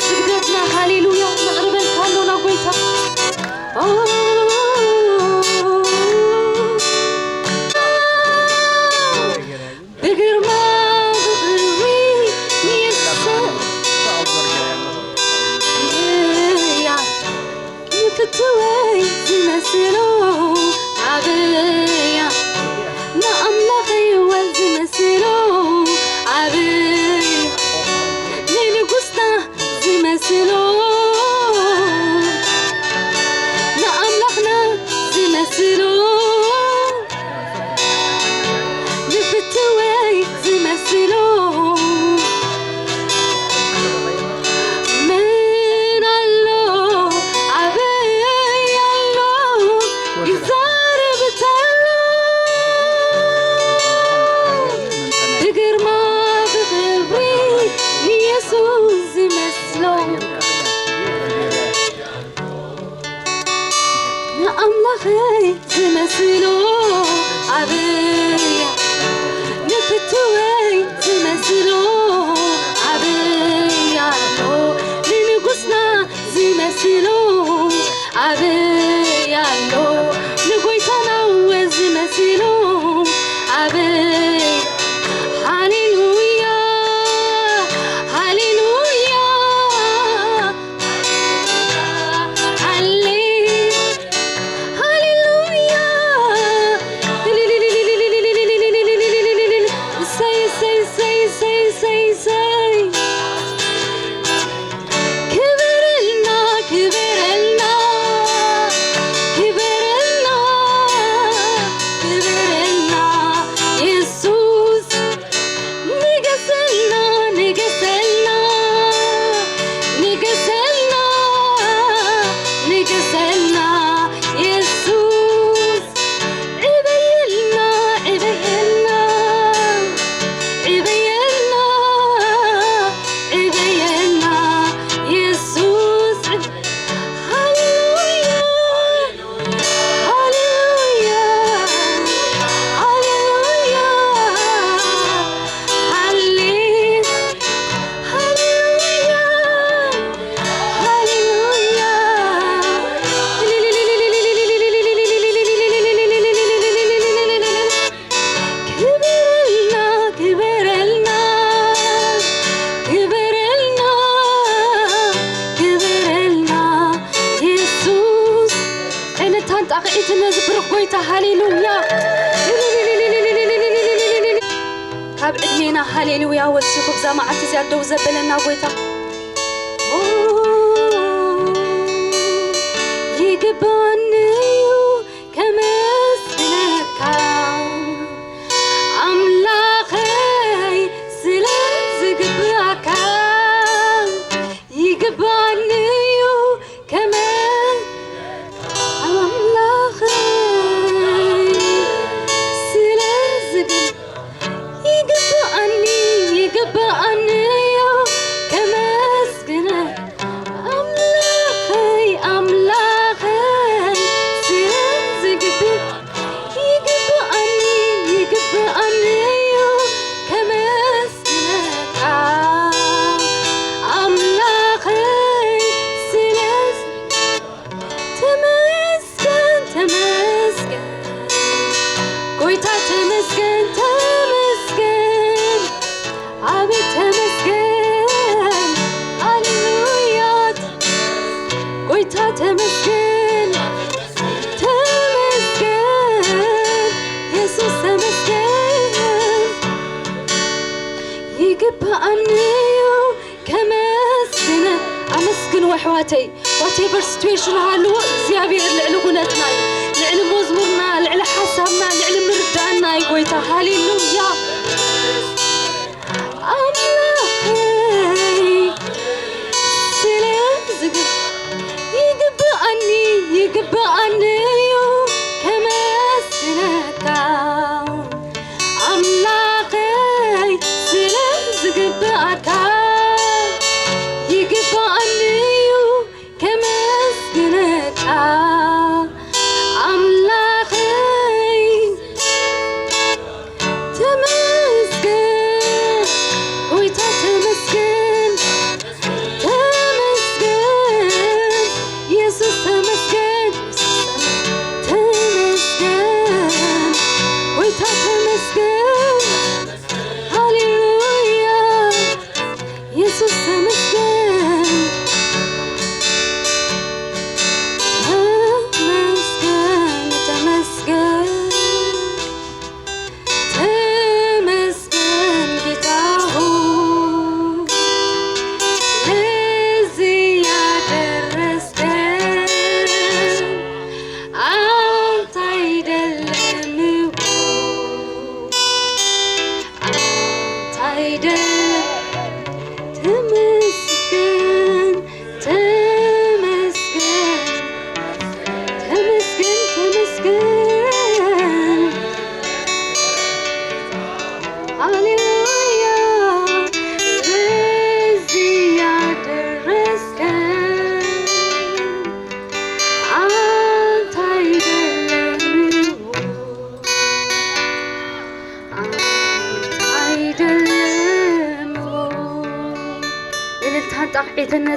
ስግደትና ሃሌሉያ ነቕርበልካ ኣሎና ጎይታ። ኦ፣ ብግርማ ብኽብሪ ንየሱስ ንፍትወይ ዝመስሎ ኣብያ፣ ንኣምላኸይ ወል ዝመስሎ ኣብያ፣ ንንጉስና ዝመስሎ፣ ንኣምላኽና ዝመስሎ፣ ንፍትወይ ዝመስሎ መን ኣሎ? ኣበይ ኣሎ? ይዛረብ ተሎ ብግርማ ብኽብሪ ንየሱስ ዝመስሎ፣ ንኣምላኸይ ዝመስሎ ኣብያ፣ ንፍትወይ ዝመስሎ ኣብያ ኣሎ፣ ንንጉስና ዝመስሎ ኣብያ ኣሎ፣ ንጎይታና ወ ዝመስሎ ኣብያ። ሃሌሉያ፣ ሃሌሉያ፣ ሃሌ-፣ ሃሌሉያ። እሰይ፣ እሰይ፣ እሰይ፣ እሰይ፣ እሰይ፣ እሰይ። ክበረልና፣ ክበረልና፣ ክበረልና፣ ክበረልና የሱስ። ንገሰልና፣ ንገሰልና፣ ንገሰልና፣ ንገሰልና የሱስ። ዕበየልና፣ ዕበየልና፣ ዕበየልና፣ ዕበየልና የሱስ። ሃሌሉያ፣ ሃሌሉያ፣ ሃሌሉያ፣ ሃሌ-፣ ሃሌሉያ፣ ሃሌሉያ። ክበረልና፣ ክበረልና፣ ክበረልና፣ ክበረልና የሱስ። ዕልልታን ጣቕዒትን ነዚ ብሩኽ ጎይታ፣ ሃሌሉያ። ካብ ዕድሜና ሃሌሉያ ወሲኹ ብዛ መዓልቲ እዚኣ ደው ዘበለና ጎይታ። ኦ፣ ይግባኒ እዩ ከመስግነካ ኣምላኸይ ስለ ዝግብኣካ። ይግባኒ እዩ ከመ-፣ ኣምላኸይ ስለ ዝግብ-፣ ይግባኣኒ፣ ይግባኣኒ እዩ ከመስግነ ኣምላኸይ፣ ኣምላኸይ ስለ ዝግብ-፣ ይግባኣኒ፣ ይግባኣኒ እዩ ከመስግነካ ኣምላኸይ ስለ፣ ተመስገን፣ ተመስገን ጎይታ፣ ተመስገን፣ ተመስገን፣ ኣቤት ተመስገን፣ ሃሌሉያ ጎይታ፣ ተመስገን፣ ተመስገን የሱስ፣ ተመስገን። ይግባኣኒ እዩ ከመስግነ። ኣመስግንዎ ኣሕዋተይ። Whatever situation ሃልዎ፣ እግዚኣብሔር ልዕሊ ኩነትና እዩ። ልዕሊ መዝሙርና፣ ልዕሊ ሓሳብና፣ ልዕሊ ምርዳእና እዩ ጎይታ። ሃሌሉያ። ኣምላኸይ ስለ ዝግብ-፣ ይግብኣኒ፣ ይግብኣኒ እዩ ከመስግነካ። ኣምላኸይ ስለ ዝግብኣካ፣ ይግብኣኒ እዩ ከመስግነካ። ኣምላኸይ ተመ-፣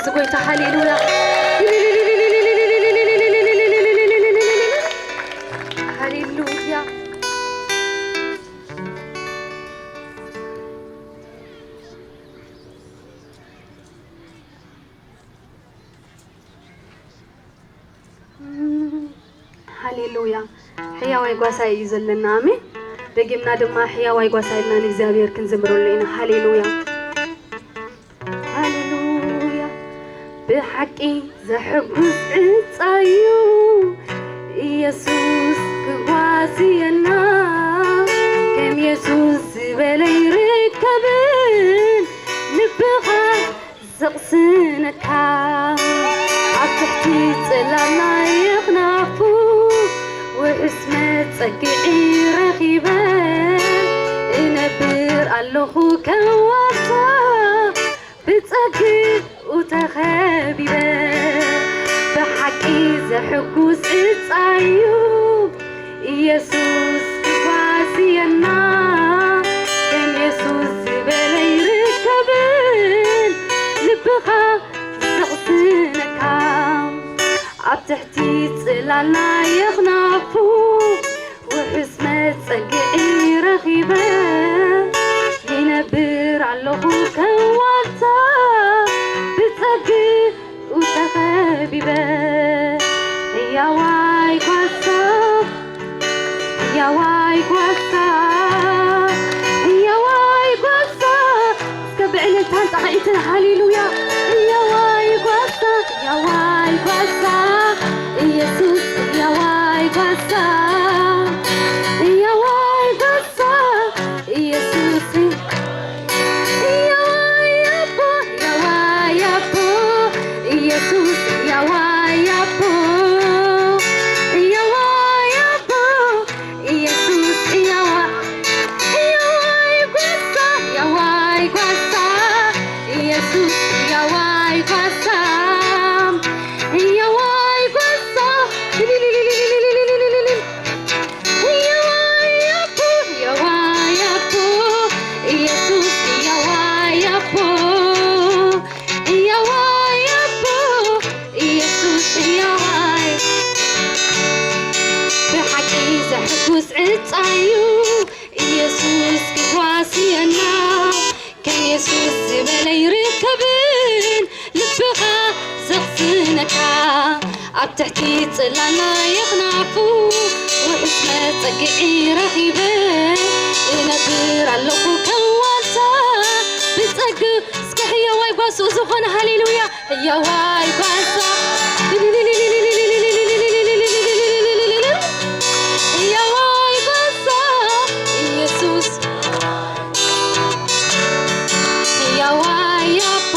ጎይታ። ሃሌሉያ፣ ሃሌሉያ። ሃሌሉያ። ሕያዋይ ጓሳ እዩ ዘለና። ኣሜን። ደጊምና ድማ ሕያዋይ ጓሳ ኢልና ንእግዚኣብሔር ክንዝምረሉ ኢና። ሃሌሉያ፣ ሃሌሉያ። ብሓቂ ዘሕጉስ ዕጻ እዩ ኢየሱስ ክጓስየና። ከም ኢየሱስ ዝበለ ይርከብን ልብኻ ዘቕስነካ። ኣብ ትሕቲ ጽላል ናይ ኣኽናፉ ውሑስ መጸግዒ ረኺበ። እነብር ኣለኹ ከም ዋልታ ብጸግኡ ተኸቢበ። ብሓቂ ዘሕጉስ ዕጻ እዩ ኢየሱስ ክጓስየና። ከም ኢየሱስ ዝበለ ይርከብን ልብኻ ዘቕስነካ። ኣብ ትሕቲ ጽላል ናይ ኣኽናፉ ውሑስ መጸግዒ ረኺበ። ይነብር ኣለኹ ከም ዋልታ ብጸግኡ ተኸቢበ። ህያዋይ ጓሳ፣ ህያዋይ ጓሳ፣ ህያዋይ ጓሳ። እስከ ብዕልልታን ጣቕዒትን ሃሌሉያ። ህያዋይ ጓሳ፣ ህያዋይ ጓሳ፣ ኢየሱስ ህያዋይ ጓሳ፣ ህያዋይ ጓሳ፣ ኢየሱስ ህያዋይ ኣቦ፣ ህያዋይ ኣቦ፣ ኢየሱስ ህያዋይ ኣቦ፣ ህያዋይ ኣቦ፣ ኢየሱስ ህያዋ-፣ ህያዋይ ጓሳ፣ ህያዋይ ጓሳ፣ ኢየሱስ ህያዋይ ጓሳ፣ ህያዋይ ጓሳ። ህያዋይ ኣቦ፣ ህያዋይ ኣቦ፣ ኢየሱስ ህያዋይ ኣቦ፣ ህያዋይ ኣቦ፣ ኢየሱስ ህያዋይ። ብሓቂ ዘሕጉስ ዕጻ እዩ ኢየሱስ ክጓስየና። ከም የሱስ ዝበለ ይርከብን ልብኻ ዘኽስነካ። ኣብ ትሕቲ ጽላል ናይ ኣኽናፉ ውሑስ መጸግዒ ረኺበ። እነብር ኣለኹ ከም ዋልታ ብጸግ-፣ እስከ ህያዋይ ጓስኡ ዝኾነ ሃሌሉያ። ህያዋይ ጓሳ፣ ህያዋይ ጓሳ፣ ኢየሱስ ህያዋይ ኣቦ፣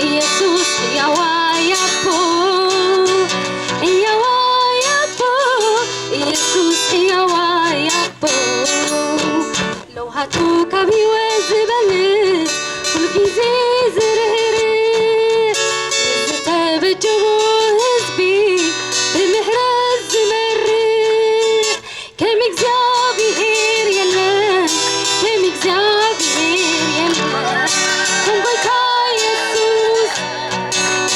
ኢየሱስ ህያዋይ ኣቦ፣ ህያዋይ ኣቦ፣ ኢየሱስ ህያዋይ ኣቦ። ለውሃቱ ካብ ህይወት ዝበልጽ፣ ኩሉ ግዜ ዝርህርህ፣ ንዝተበጀዎ ህዝቢ ብምሕረት ዝመርሕ፣ ከም እግዚኣብሔር የለን፣ ከም እግዚኣብሔር የለን፣ ከም ጎይታ የሱስ፣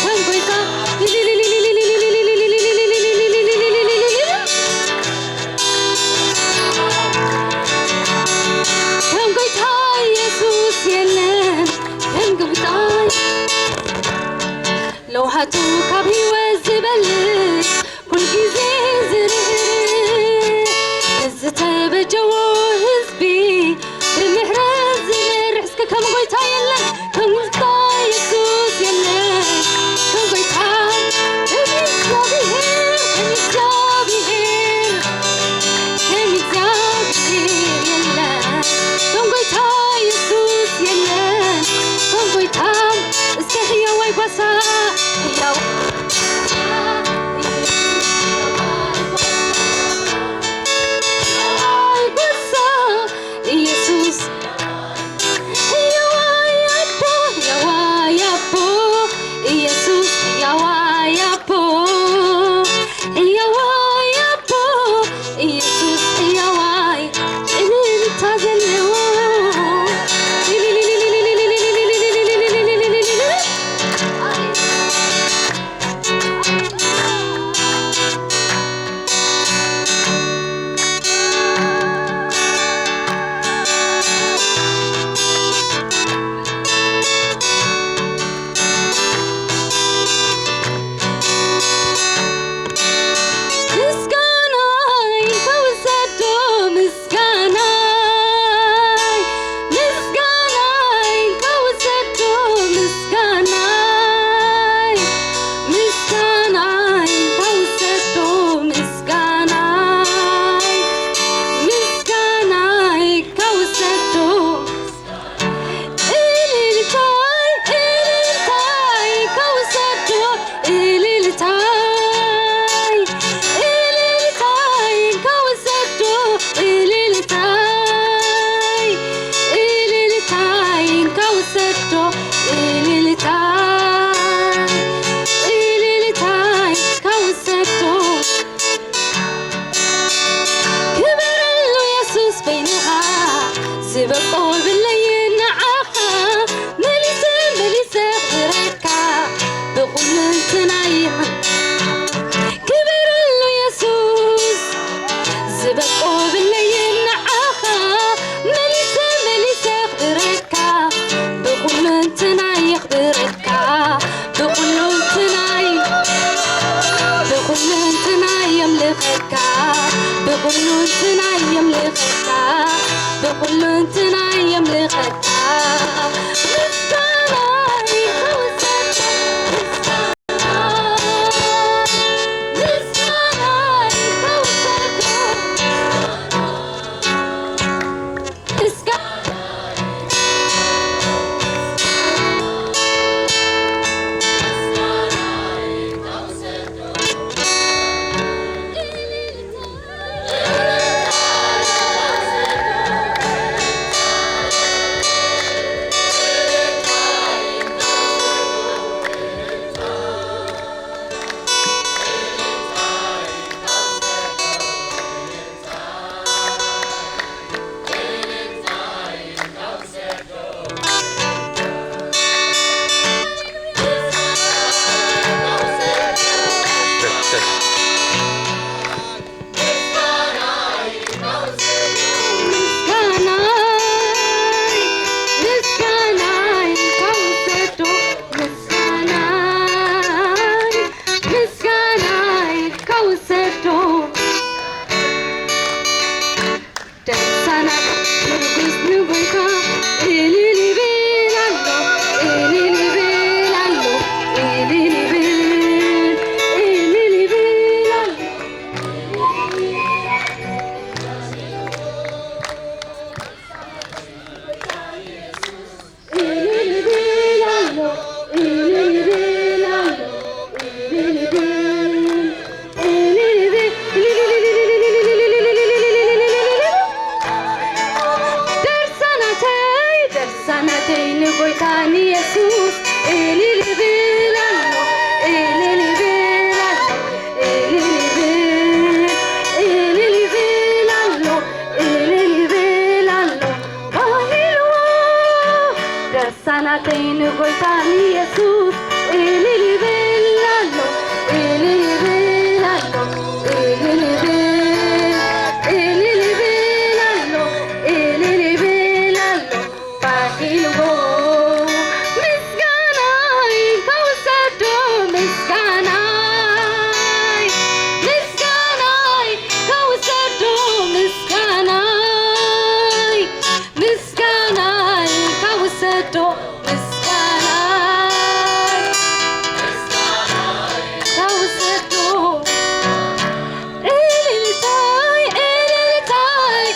ከም ጎይታ፣ ከም ጎይታ የሱስ የለን፣ ከም ጎይታ። ለውሃቱ ካብ ህይወት ዝበልጽ፣ ኩልግዜ ዝርህርህ፣ ንዝተበጀዎ ህዝቢ ብምሕረት ዝመርሕ። እስከ ከም ጎይታ የለን፣ ከም ጎይታ የሱስ የለን፣ ከም ጎይታ፣ ከም እግዚኣብሔር፣ ከም እግዚኣብሔር፣ ከም እግዚኣብሔር የለን፣ ከም ጎይታ የሱስ የለን፣ ከም ጎይታ። እስከ ህያዋይ ጓሳ፣ ህያዋይ ጓሳ፣ ኢየሱስ ህያዋይ ኣቦ፣ ህያዋይ ኣቦ፣ ኢየሱስ ህያዋይ ኣቦ፣ ህያዋይ ኣቦ፣ ኢየሱስ ህያዋይ። እልልታ ዘለዎ። ትናይ ክበረሉ የሱስ ዝበቆ ብለይ ንዓኻ መሊሰ መሊሰ ክብረካ ብኩሉ እንትናይ ክብረካ ብኩሉ እንትናይ ብኩሉ እንትናይ የምልኸካ ብኩሉ እንትናይ የምልኸካ ብኩሉ እንትናይ የምልኸካ ምስጋናይ ክውሰድ ደርሳናተይ ንጎይታ ንየሱስ እልል ይብል ኣሎ እልል ይብል ኣሎ እልል ይብል እልል ይብል ኣሎ እልል ይብል ኣሎ ባህልዎ ደርሳናተይ ንጎይታ ንየሱስ እልል ይብል ኣሎ እልል ይብል ኣሎ እልል ይብል እልል ይብል ኣሎ እልል ይብል ኣሎ ባሂልዎ ምስጋናይ ከውሰዶ ምስጋናይ ምስጋናይ ከውሰዶ ምስጋናይ ምስጋናይ ከውሰዶ ምስጋናይ ከውሰዶ እልልታይ እልልታይ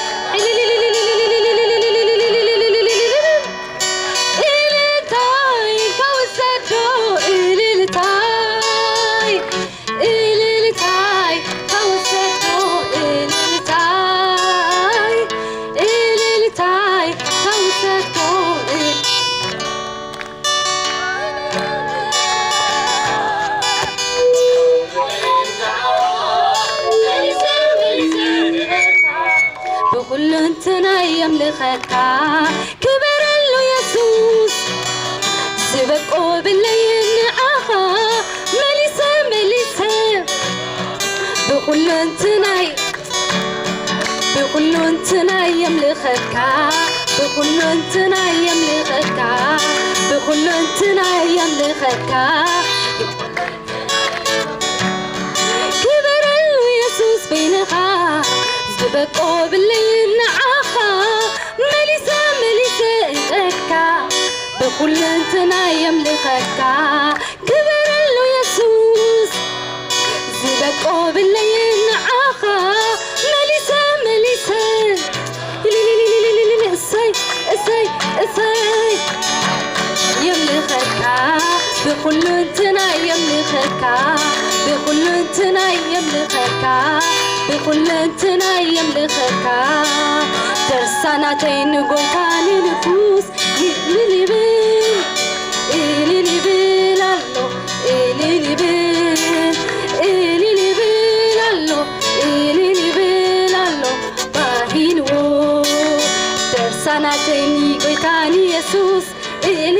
እልልታይ ከውሰዶ እልልታይ እልልታይ ከውሰዶ እልልታይ እልልታይ ከውሰዶ እልልታይ ብኩሉ እንትናይ የምልኸካ ክበረሉ የሱስ ዝበቆ ብለይ ንዓኻ መሊሰ መሊሰ ብኩሉ እንትናይ ብኩሉ እንትናይ የምልኸካ ብኩሉ እንትናይ የምልኸካ ብኩሉ እንትናይ የምልኸካ ክበረሉ የሱስ በይንኻ ዝበቆ ብለይ ንዓኻ መሊሰ መሊሰ እጠካ ብኩሉ እንትናይ የምልኸካ ክበረሉ የሱስ ዝበቆ ብለይ ንዓኻ መሊሰ መሊሰ እሰይ እሰይ እሰይ የምልኸካ ብኩሉ እንትናይ የምልኸካ ብኩሉ እንትናይ የምልኸካ ብኩሉ እንትናይ የምልኸካ ደርሳናተይ ንጎይታ ንንጉስ እልል ይብል እልል ይብል ኣሎ እልል ይብል እልል ይብል ኣሎ እልል ይብል ኣሎ ባሂልዎ ደርሳናተይ ንጎይታ ንየሱስ እልል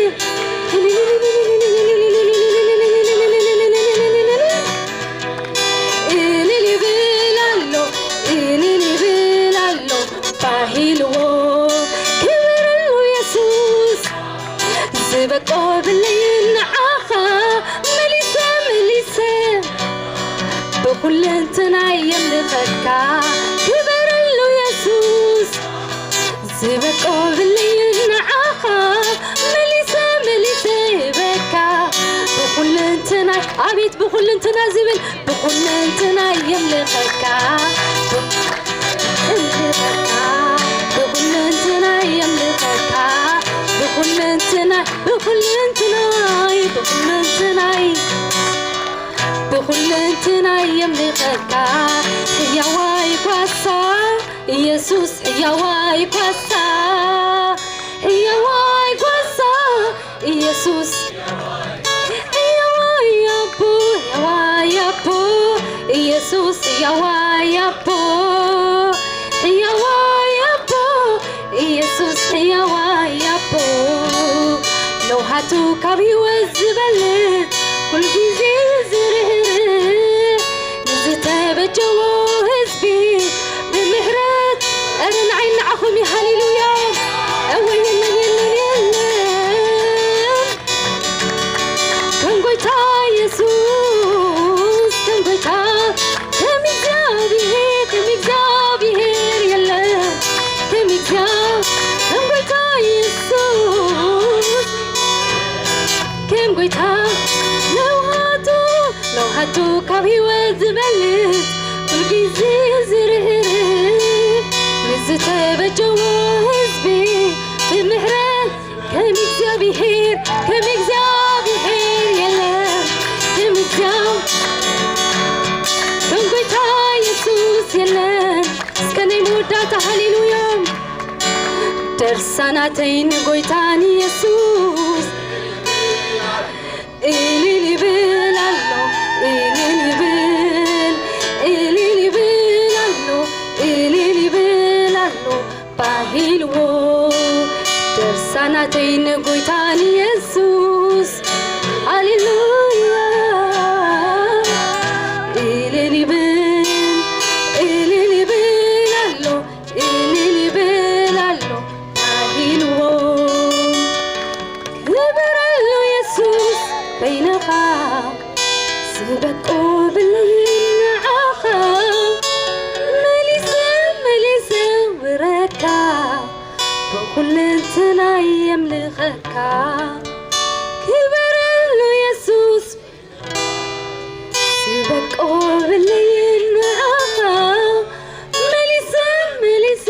ኣቤት ብኹልንትና ዝብል፣ ብኹልንትና የምልኸካ፣ የምልኸካ፣ ብኹልንትና የምልኸካ፣ ብኹልንትና፣ ብኹልንትናይ፣ ብኹልንትናይ፣ ብኹልንትናይ የምልኸካ። ህያዋይ ጓሳ ኢየሱስ፣ ህያዋይ ጓሳ፣ ህያዋይ ጓሳ ኢየሱስ፣ ህያዋይ ኣቦ፣ ህያዋይ ኣቦ ኢየሱስ፣ ህያዋይ ኣቦ፣ ህያዋይ ኣቦ ኢየሱስ፣ ህያዋይ ኣቦ። ለውሃቱ ካብ ህይወት ዝበልጽ፣ ኩሉ ግዜ ዝርህርህ፣ ንዝተበጀዎ ህዝቢ ብምሕረት፣ ኧረ ንዓይ ንዓኹም እዩ። ሃሌሉያ። እወ፣ የለን፣ የለን፣ የለን። ከም ጎይታ የሱስ፣ ከም ጎይታ፣ ከም እግዚኣብሔር፣ ከም እግዚኣብሔር የለን። ከም እግዚኣብሔር፣ ከም ጎይታ የሱስ፣ ከም ጎይታ ለውሃቱ፣ ለውሃቱ ካብ ህይወት ዝበልጽ፣ ኩሉ ግዜ ዝርህርህ፣ ንዝተበጀዎ ህዝቢ ብምሕረት፣ ከም እግዚኣብሔር፣ ከም እግዚኣብሔር የለን። ከም እግዚኣብሔር፣ ከም ጎይታ የሱስ የለን። እስከ ናይ መወዳእታ ሃሌሉያ። ደርሳናተይ ንጎይታ ንየሱስ እልል ይብል ኣሎ፣ እልል ይብል፣ እልል ይብል ኣሎ፣ እልል ይብል ኣሎ። ባሂልዎ ደርሳናተይ ንጎይታ ንየሱስ። ሃሌሉያ። እልል ይብል፣ እልል ይብል ኣሎ፣ እልል ይብል ኣሎ። ባሂልዎ ክብር ኣሎ የሱስ በይንኻ። ዝበቆ ብለይ ንዓኻ መሊሰ መሊሰ ውረካ ብኹልንትናይ የምልኸካ። ክበረሉ የሱስ ዝበቆ ብለይ ንዓኻ መሊሰ መሊሰ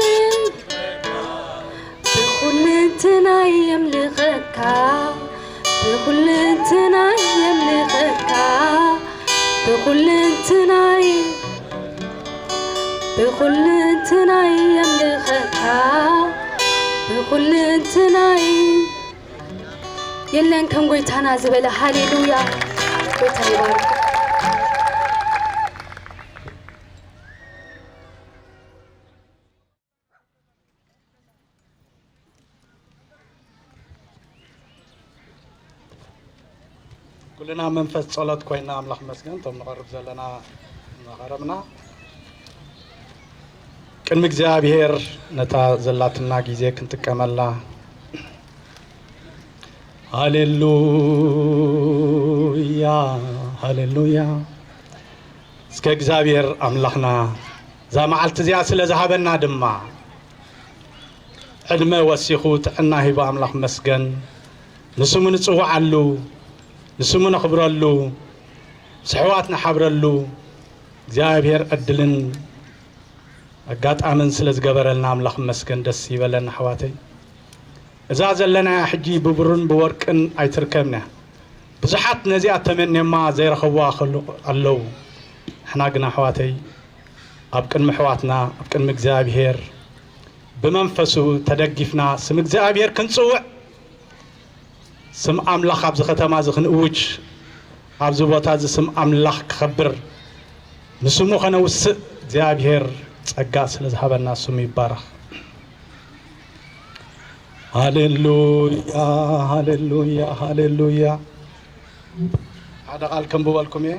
ብኹልንትናይ የምልኸካ፣ ብኹልንትናይ የምልኸካ፣ ብኹልንትናይ፣ ብኹልንትናይ የምልኸካ፣ ብኹልንትናይ። የለን ከም ጎይታና ዝበለ። ሃሌሉያ! ጎይታ ይባርክ። ኩልና መንፈስ ጸሎት ኮይና ኣምላኽ መስገን እቶም ንቐርብ ዘለና መቐረብና ቅድሚ እግዚኣብሔር ነታ ዘላትና ግዜ ክንጥቀመላ። ሃሌሉያ፣ ሃሌሉያ። እስከ እግዚኣብሔር ኣምላኽና እዛ መዓልቲ እዚኣ ስለ ዝሃበና ድማ ዕድመ ወሲኹ ጥዕና ሂቡ ኣምላኽ መስገን። ንስሙ ንጽውዓሉ፣ ንስሙ ነኽብረሉ፣ ምስ ኣሕዋት ንሓብረሉ እግዚኣብሔር ዕድልን ኣጋጣምን ስለ ዝገበረልና ኣምላኽ መስገን። ደስ ይበለና ኣሕዋተይ። እዛ ዘለናያ ሕጂ ብብሩን ብወርቅን ኣይትርከብን እያ። ብዙሓት ነዚኣ ተመንዮማ ዘይረኸብዋ ከሉ ኣለዉ። ንሕና ግና ኣሕዋተይ ኣብ ቅድሚ ኣሕዋትና ኣብ ቅድሚ እግዚኣብሔር ብመንፈሱ ተደጊፍና ስም እግዚኣብሔር ክንጽውዕ፣ ስም ኣምላኽ ኣብዚ ከተማ እዚ ክንእውጅ፣ ኣብዚ ቦታ እዚ ስም ኣምላኽ ክኸብር፣ ንስሙ ከነውስእ እግዚኣብሔር ጸጋ ስለ ዝሃበና ስሙ ይባረኽ። ሃሌሉያ፣ ሃሌሉያ፣ ሃሌሉያ። ሓደ ቃል ከንብበልኩም እየ።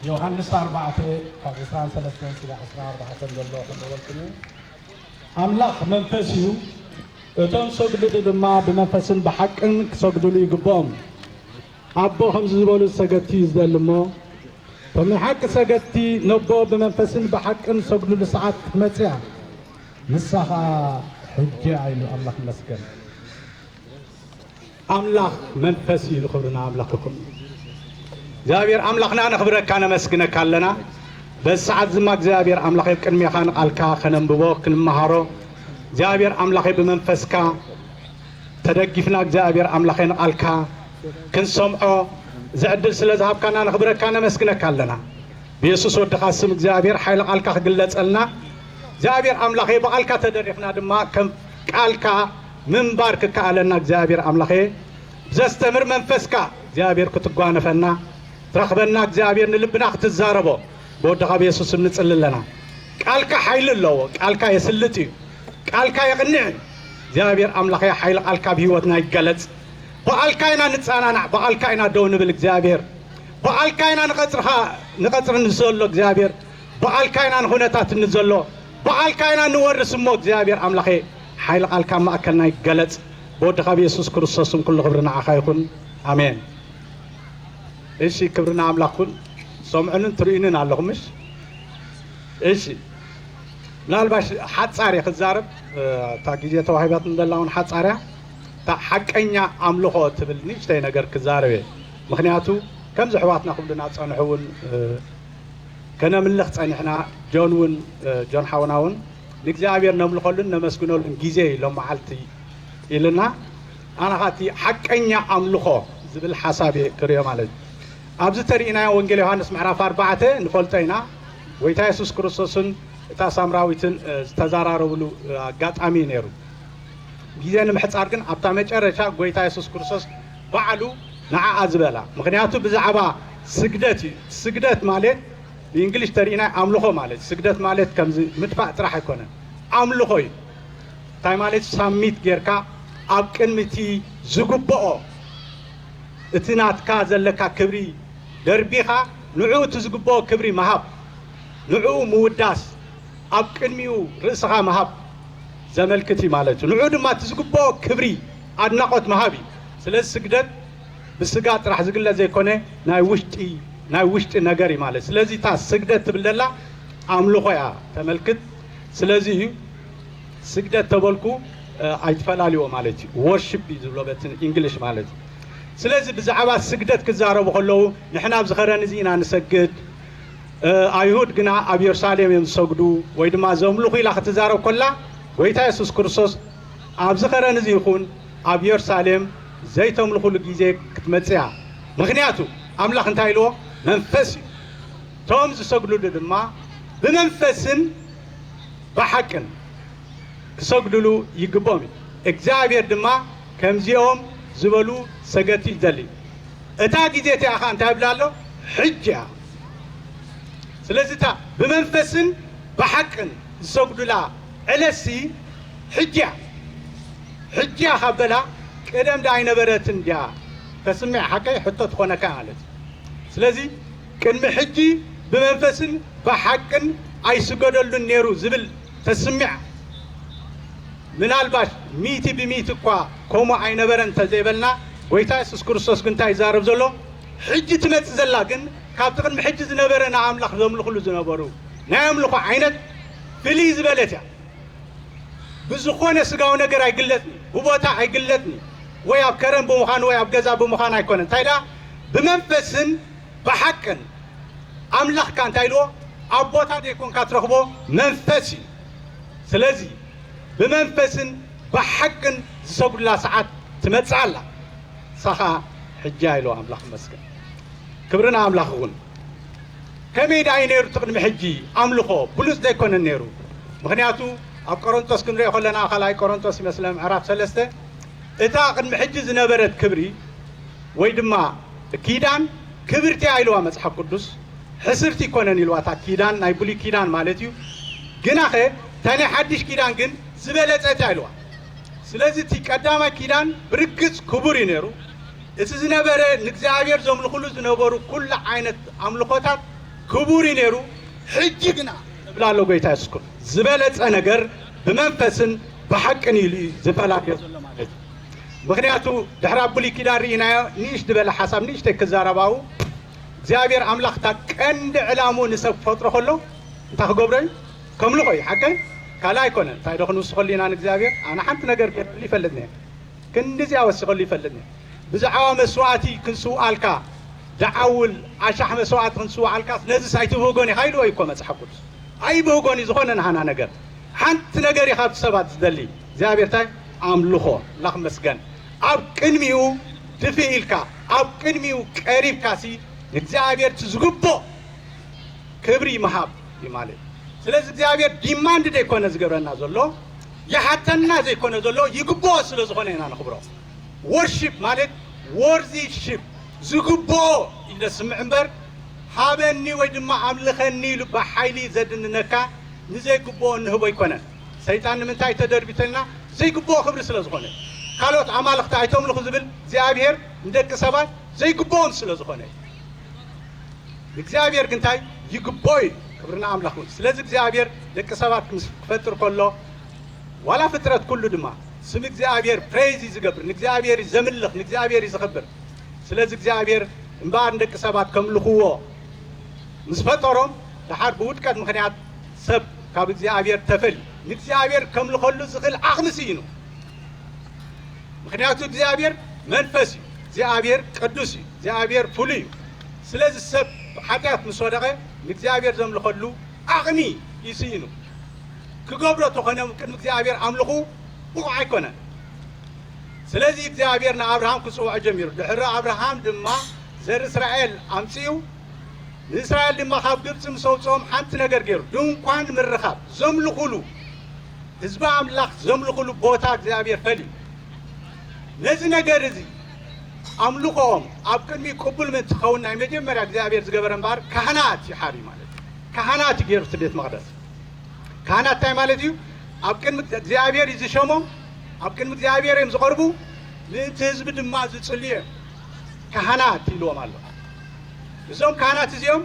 ዮሃንስ ኣርባዕተ ካብ ዕስራን ሰለስተን ክሳብ ዕስራን ኣርባዕተን ዘሎ ከንብበልኩም እየ። ኣምላኽ መንፈስ እዩ፣ እቶም ዝሰግድሉ ድማ ብመንፈስን ብሓቅን ክሰግድሉ ይግብኦም። ኣቦ ከምዚ ዝበሉ ሰገድቲ እዩ ዝደሊ እሞ፣ እቶም ናይ ሓቂ ሰገድቲ ነቦ ብመንፈስን ብሓቅን ዝሰግዱሉ ሰዓት ክትመጽእ እያ፣ ንሳ ኸኣ ሕጂ እያ ኢሉ። ኣምላኽ ይመስገን። ኣምላኽ መንፈስ እዩ፣ ንኽብሪ ንኣምላኽ ይኹን። እግዚኣብሔር ኣምላኽና ነኽብረካ ነመስግነካ ኣለና። በዚ ሰዓት ድማ እግዚኣብሔር ኣምላኽ ኣብ ቅድሜኻ ንቓልካ ከነንብቦ ክንመሃሮ እግዚኣብሔር ኣምላኸይ ብመንፈስካ ተደጊፍና እግዚኣብሔር ኣምላኸይ ንቓልካ ክንሰምዖ እዚ ዕድል ስለ ዝሃብካና ነኽብረካ ነመስግነካ ኣለና። ብየሱስ ወድኻ ስም እግዚኣብሔር ሓይሊ ቃልካ ክግለጸልና እግዚኣብሔር ኣምላኸይ ብቓልካ ተደሪኽና ድማ ከም ቃልካ ምንባር ክከኣለና እግዚኣብሔር ኣምላኸይ ብዘስተምር መንፈስካ እግዚኣብሔር ክትጓነፈና ትረኽበና እግዚኣብሔር ንልብና ክትዛረቦ ብወድኻ ብየሱስ ስም ንጽሊ ኣለና። ቃልካ ሓይሊ ኣለዎ፣ ቃልካ የስልጥ እዩ፣ ቃልካ የቕንዕ እዩ። እግዚኣብሔር ኣምላኸይ ሓይሊ ቃልካ ኣብ ህይወትና ይገለጽ። ብቓልካ ኢና ንጸናናዕ፣ ብቓልካ ኢና ደው ንብል እግዚኣብሔር። ብቓልካ ኢና ንቐጽርኻ ንቐጽሪ ንዘሎ እግዚኣብሔር። ብቓልካ ኢና ንኹነታት እንዘሎ። ብቓልካ ኢና ንወርስ እሞ እግዚኣብሔር ኣምላኸይ ሓይሊ ቃልካ ኣብ ማእከልና ይገለጽ። ብወድኻ ብየሱስ ክርስቶስ ስም ኩሉ ክብሪ ንዓኻ ይኹን። ኣሜን። እሺ፣ ክብሪ ንኣምላኽ ኩን። ሰምዑንን ትርእዩንን ኣለኹም፣ ምሽ? እሺ። ምናልባሽ ሓጻር እየ ክዛረብ፣ እ፣ እታ ግዜ ተዋሂባትኒ ዘላ እውን ሓጻር እያ። እታ ሓቀኛ ኣምልኾ ትብል ንእሽተይ ነገር ክዛረብ እየ። ምኽንያቱ ከምዚ ኣሕዋትና ክብሉና ዝጸንሑ እውን፣ እ፣ ከነምልኽ ጸኒሕና፣ ጆን እውን፣ እ፣ ጆን ሓውና እውን ንእግዚኣብሔር ነምልኸሉን ነመስግነሉን ግዜ እዩ ሎም መዓልቲ ኢልና፣ ኣነ ኸኣ እቲ ሓቀኛ ኣምልኾ ዝብል ሓሳብ እየ ክርእዮ ማለት እዩ። ኣብዚ ተሪእናዮ ወንጌል ዮሃንስ ምዕራፍ ኣርባዕተ ንፈልጦ ኢና። ጎይታ የሱስ ክርስቶስን እታ ሳምራዊትን፣ እ፣ ዝተዘራረብሉ፣ እ፣ ኣጋጣሚ እዩ ነይሩ። ግዜ ንምሕጻር ግን ኣብታ መጨረሻ ጎይታ የሱስ ክርስቶስ ባዕሉ ንዓኣ ዝበላ። ምኽንያቱ ብዛዕባ ስግደት እዩ። ስግደት ማለት ብእንግሊሽ ተሪእና ኣምልኾ ማለት፣ ስግደት ማለት ከምዚ ምድፋእ ጥራሕ ኣይኮነን። ኣምልኾ እዩ። እንታይ ማለት? ሳሚት ጌርካ ኣብ ቅድሚ እቲ ዝግብኦ፣ እቲ ናትካ ዘለካ ክብሪ ደርቢኻ ንዕኡ እቲ ዝግብኦ ክብሪ ምሃብ፣ ንዕኡ ምውዳስ፣ ኣብ ቅድሚኡ ርእስኻ ምሃብ ዘመልክት እዩ ማለት እዩ። ንዕኡ ድማ እቲ ዝግብኦ ክብሪ ኣድናቖት ምሃብ እዩ። ስለዚ ስግደት ብስጋ ጥራሕ ዝግለጽ ዘይኮነ ናይ ውሽጢ፣ ናይ ውሽጢ ነገር እዩ ማለት። ስለዚ እታ ስግደት ትብል ዘላ ኣምልኾ እያ ተመልክት። ስለዚ እዩ ስግደት ተበልኩ፣ እ፣ ኣይትፈላልዎ ማለት እዩ። ወርሺፕ እዩ ዝብሎ በቲ እንግሊሽ ማለት እዩ። ስለዚ ብዛዕባ ስግደት ክዛረቡ ከለዉ ንሕና ኣብዚ ኸረን እዚ ኢና ንሰግድ፣ እ፣ ኣይሁድ ግና ኣብ የሩሳሌም እዮም ዝሰግዱ ወይ ድማ ዘምልኹ ኢላ ክትዛረብ ከላ ጎይታ የሱስ ክርስቶስ ኣብዚ ኸረን እዚ ይኹን ኣብ የሩሳሌም ዘይተምልኹሉ ግዜ ክትመጽእ እያ። ምኽንያቱ ኣምላኽ እንታይ ኢልዎ? መንፈስ እዩ። እቶም ዝሰግዱሉ ድማ ብመንፈስን ብሓቅን ክሰግዱሉ ይግብኦም እዩ። እግዚኣብሔር ድማ ከምዚኦም ዝበሉ ሰገድቲ እዩ ዝደሊ። እታ ግዜ እቲኣ ኸዓ እንታይ ይብላ ኣሎ? ሕጂ እያ። ስለዚ እታ ብመንፈስን ብሓቅን ዝሰግዱላ ዕለትሲ ሕጂ እያ። ሕጂ እያ ካብ በላ ቀደም ደኣ ኣይነበረትን ድያ ተስምዕ? ሓቀይ ሕቶ ትኾነካ ማለት እዩ። ስለዚ ቅድሚ ሕጂ ብመንፈስን ብሓቅን ኣይስገደሉን ነይሩ ዝብል ተስምዕ። ምናልባሽ ሚእቲ ብሚእቲ እኳ ከምኡ ኣይነበረን እንተዘይበልና፣ ጎይታ የሱስ ክርስቶስ ግን እንታይ ይዛረብ ዘሎ? ሕጂ ትመጽእ ዘላ ግን ካብቲ ቅድሚ ሕጂ ዝነበረ ንኣምላኽ ዘምልኹሉ ዝነበሩ ናይ ኣምልኾ ዓይነት ፍልይ ዝበለት እያ። ብዝኾነ ስጋዊ ነገር ኣይግለጽን፣ ብቦታ ኣይግለጽን፣ ወይ ኣብ ከረን ብምዃን ወይ ኣብ ገዛ ብምዃን ኣይኮነን። እንታይ ደኣ ብመንፈስን ብሓቅን ኣምላኽካ እንታይ ኢልዎ? ኣብ ቦታ ዘይኮንካ ትረኽቦ መንፈስ እዩ። ስለዚ ብመንፈስን ብሓቅን ዝሰግዱላ ሰዓት ትመጽእ ኣላ። ንሳ ኸኣ ሕጂ እያ ኢልዎ። ኣምላኽ ይመስገን። ክብሪ ንኣምላኽ ይኹን። ከመይ ደኣ እዩ ነይሩ እቲ ቅድሚ ሕጂ ኣምልኾ? ብሉጽ ዘይኮነን ነይሩ። ምኽንያቱ ኣብ ቆሮንቶስ ክንሪኦ ከለና፣ ካልኣይ ቆሮንቶስ ይመስለ ምዕራፍ ሰለስተ፣ እታ ቅድሚ ሕጂ ዝነበረት ክብሪ ወይ ድማ ኪዳን ክብርቲ እያ ኢልዋ መጽሓፍ ቅዱስ። ሕስርቲ ኣይኮነን ኢልዋ፣ እታ ኪዳን ናይ ብሉይ ኪዳን ማለት እዩ። ግናኸ እታ ናይ ሓድሽ ኪዳን ግን ዝበለጸት እያ ኢልዋ። ስለዚ እቲ ቀዳማይ ኪዳን ብርግጽ ክቡር እዩ ነይሩ። እቲ ዝነበረ ንእግዚኣብሔር ዘምልኹሉ ዝነበሩ ኩሉ ዓይነት ኣምልኾታት ክቡር እዩ ነይሩ። ሕጂ ግና እብላ ኣሎ ጎይታ የሱስ ክርስቶስ፣ ዝበለጸ ነገር ብመንፈስን ብሓቅን ኢሉ እዩ ዝፈላልዮ ዘሎ ማለት እዩ። ምኽንያቱ ድሕሪ ኣብ ብሉይ ኪዳን ርኢናዮ ንእሽ ዝበለ ሓሳብ ንእሽተይ ክዛረባው እግዚኣብሔር ኣምላኽ እታ ቀንዲ ዕላምኡ ንሰብ ክፈጥሮ ከሎ እንታይ ክገብሮ እዩ? ከምልኾ እዩ። ሓቀይ ካልእ ኣይኮነን። እንታይ ዶ ክንውስኸሉ ኢና ንእግዚኣብሔር? ኣነ ሓንቲ ነገር ገይረሉ ይፈልጥኒ እየ። ክንድዚኣ ወሲኸሉ ይፈልጥኒ እየ። ብዛዕባ መስዋእቲ ክንስውኣልካ፣ ደዓውል ኣሻሕ መስዋእቲ ክንስውኣልካስ ነዚስ ኣይትብህጎን ኢኻ ኢልዎ እዩ እኮ መጽሓፍ ቅዱስ። ኣይብህጎን እዩ ዝኾነ ናህና ነገር። ሓንቲ ነገር እዩ ካብቲ ሰባት ዝደሊ። እግዚኣብሔር እንታይ? ኣምልኾ። ኣምላኽ መስገን። ኣብ ቅድሚኡ ድፍእ ኢልካ፣ ኣብ ቅድሚኡ ቀሪብካሲ ንእግዚኣብሔር እቲ ዝግቦ ክብሪ ምሃብ እዩ ማለት እዩ። ስለዚ እግዚኣብሔር ዲማንድ ዘይኮነ ዝገብረና ዘሎ፣ ይሓተና ዘይኮነ ዘሎ፣ ይግብኦ ስለ ዝኾነ ኢና ነኽብሮ። ወርሺፕ ማለት ወርዚ ሺፕ፣ ዝግብኦ እዩ ዘስምዕ እምበር፣ ሃበኒ ወይ ድማ ኣምልኸኒ ኢሉ ብሓይሊ ዘድንነካ ንዘይግብኦ እንህቦ ኣይኮነን። ሰይጣን ንምንታይ ተደርቢተልና? ዘይግብኦ ክብሪ ስለ ዝኾነ። ካልኦት ኣማልኽቲ ኣይተምልኹ ዝብል እግዚኣብሔር ንደቂ ሰባት ዘይግብኦም ስለ ዝኾነ እዩ። ንእግዚኣብሔር ግን እንታይ ይግብኦ እዩ? ክብሪ ንኣምላኽ ይኹን። ስለዚ እግዚኣብሔር ደቂ ሰባት ምስ ክፈጥር ከሎ፣ ዋላ ፍጥረት ኩሉ ድማ ስም እግዚኣብሔር ፕሬይዝ እዩ ዝገብር፣ ንእግዚኣብሔር እዩ ዘምልኽ፣ ንእግዚኣብሔር እዩ ዝኽብር። ስለዚ እግዚኣብሔር እምበኣር ንደቂ ሰባት ከምልኽዎ ምስ ፈጠሮም፣ ደሓር ብውድቀት ምኽንያት ሰብ ካብ እግዚኣብሔር ተፈልዩ። ንእግዚኣብሔር ከምልኸሉ ዝኽእል ዓቕሚ ስኢኑ። ምኽንያቱ እግዚኣብሔር መንፈስ እዩ፣ እግዚኣብሔር ቅዱስ እዩ፣ እግዚኣብሔር ፍሉይ እዩ። ስለዚ ሰብ ብሓጢኣት ምስ ወደቐ ንእግዚኣብሔር ዘምልኸሉ ዓቕሚ እዩ ስኢኑ። ክገብሮ ተኾይኖም ቅድሚ እግዚኣብሔር ኣምልኹ ብቑዕ ኣይኮነን። ስለዚ እግዚኣብሔር ንኣብርሃም ክጽውዖ ጀሚሩ። ድሕሪ ኣብርሃም ድማ ዘር እስራኤል ኣምጺኡ፣ ንእስራኤል ድማ ካብ ግብጺ ምስ ኣውጽኦም ሓንቲ ነገር ገይሩ፣ ድንኳን ምርኻብ ዘምልኹሉ፣ ህዝቢ ኣምላኽ ዘምልኹሉ ቦታ እግዚኣብሔር ፈልዩ። ነዚ ነገር እዚ ኣምልኾኦም ኣብ ቅድሚ ቅቡል ምእንቲ ክኸውን ናይ መጀመርያ እግዚኣብሔር ዝገበረ እምበኣር ካህናት ይሓር እዩ ማለት እዩ። ካህናት እዩ ገይሩ እቲ ቤት መቕደስ። ካህናት እንታይ ማለት እዩ? ኣብ ቅድሚ እግዚኣብሔር እዩ ዝሸሞም፣ ኣብ ቅድሚ እግዚኣብሔር እዮም ዝቐርቡ፣ ምእንቲ ህዝቢ ድማ ዝጽልዩ እዮም። ካህናት ኢልዎም ኣሎ። እዞም ካህናት እዚኦም